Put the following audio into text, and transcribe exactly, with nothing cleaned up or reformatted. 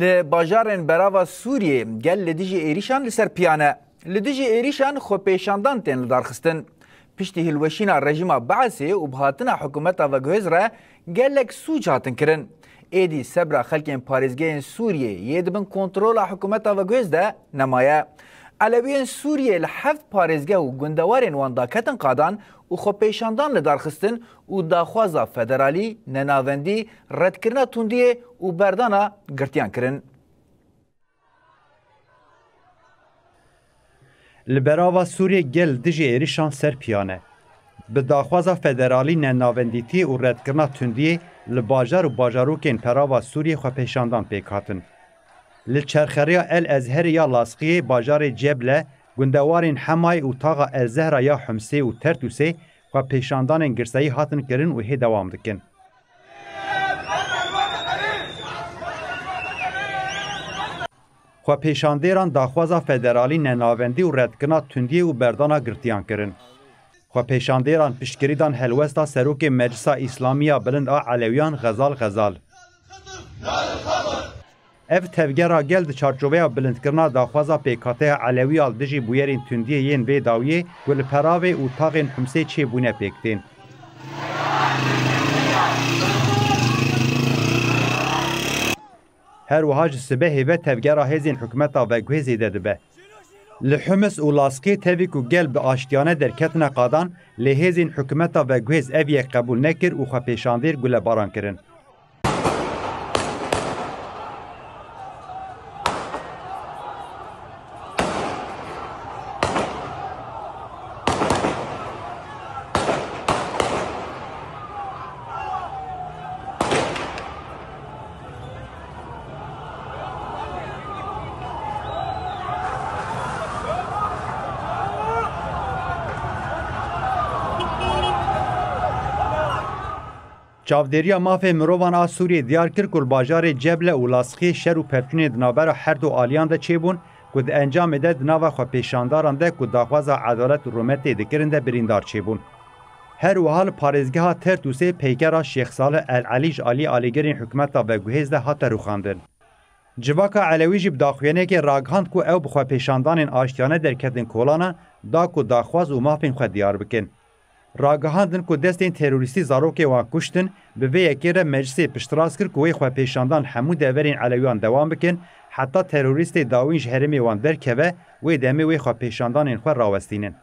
Li bajarên berava Sûriyê gel li dijî êrîşan li ser piyan e. Li dijî êrîşan xwepêşandan tên lidarxistin. Piştî hilweşîna rejîma Beesê û bi hatina hikûmeta veguhêz re gelek sûc hatin kirin. Êdî sebra xelkên parêzgehên Sûriyê yê di bin kontrola hikûmeta veguhêz de nemaye. Elewiyên Sûriyê li heft parêzgeh û gundewarên wan daketin qadan û xwepêşandan lidarxistin û daxwaza federalî, nenavendî, redkirina tundiyê û berdana girtiyan kirin. Li berava Sûriyê gel dijî êrîşan ser piyan e. Bi daxwaza federalî, nenavendîtiyê û redkirina tundiyê li bajar û bajarokên perava Sûriyê xwepêşandan pêk hatin. Li çerxeriya El Ezherê ya Lasqiyê, bajarê Ceble, gundewarên Hemayê û taxa El Zehra ya Humsê û Tertûsê xwepêşandanên girseyî hatin kirin û hê dewam dikin. Xwepêşandêran daxwaza federalî, nenavendî û redkirina tundiyê û berdana girtiyan kirin. Xwepêşandêran piştgirî dan helwesta serokê Meclisa Îslamî ya Bilind a Elewiyan Xezal Xezal. Ev tevgera gel di çarçoveya bilindkirina daxwaza pêkhateya Elewî ya li dijî bûyerên tundiyê yên vê dawiyê ku li Peravê û taxên Humsê çêbûne pêk tên. Her wiha ji sibehê ve tevgera hêzên hikûmeta veguhê zêde dibe. Li Humis û Laskê tevî ku gel bi aştiyane derketine qadan, lê hêzên hikûmeta veguhêz ev yek qebûl nekir û xwepêşandêr gulebaran kirin. Çavdêriya Mafê Mirovan a Sûriyê diyar kir ku li bajarê Ceble û Lasxiyê şer û pevçûnên di navbera her du aliyan de çêbûn ku di encamê de di nava xwepêşandaran de ku daxwaza edalet û rûmetê dikirin de birîndar çêbûn. Her wiha li parêzgeha Tertûsê peykera Şêx Salih El Elî ji alî alîgirên hikûmeta veguhêz de hate rûxandin. Civaka Elewî jî bi daxuyaniyekê ragihand ku ew bi xwepêşandanên aştiyane derketin kolana da ku daxwaz û mafên xwe diyar bikin. Ragihandin ku destên terorîstî zarokê wan kuştin, bi vê yekê re meclisê piştrast kir ku wê xwepêşandan hemû deverên Elewiyan dewam bikin, heta terorîstê dawîn ji herêmê wan derkeve, wê demê wê xwepêşandanên xwe rawestînin.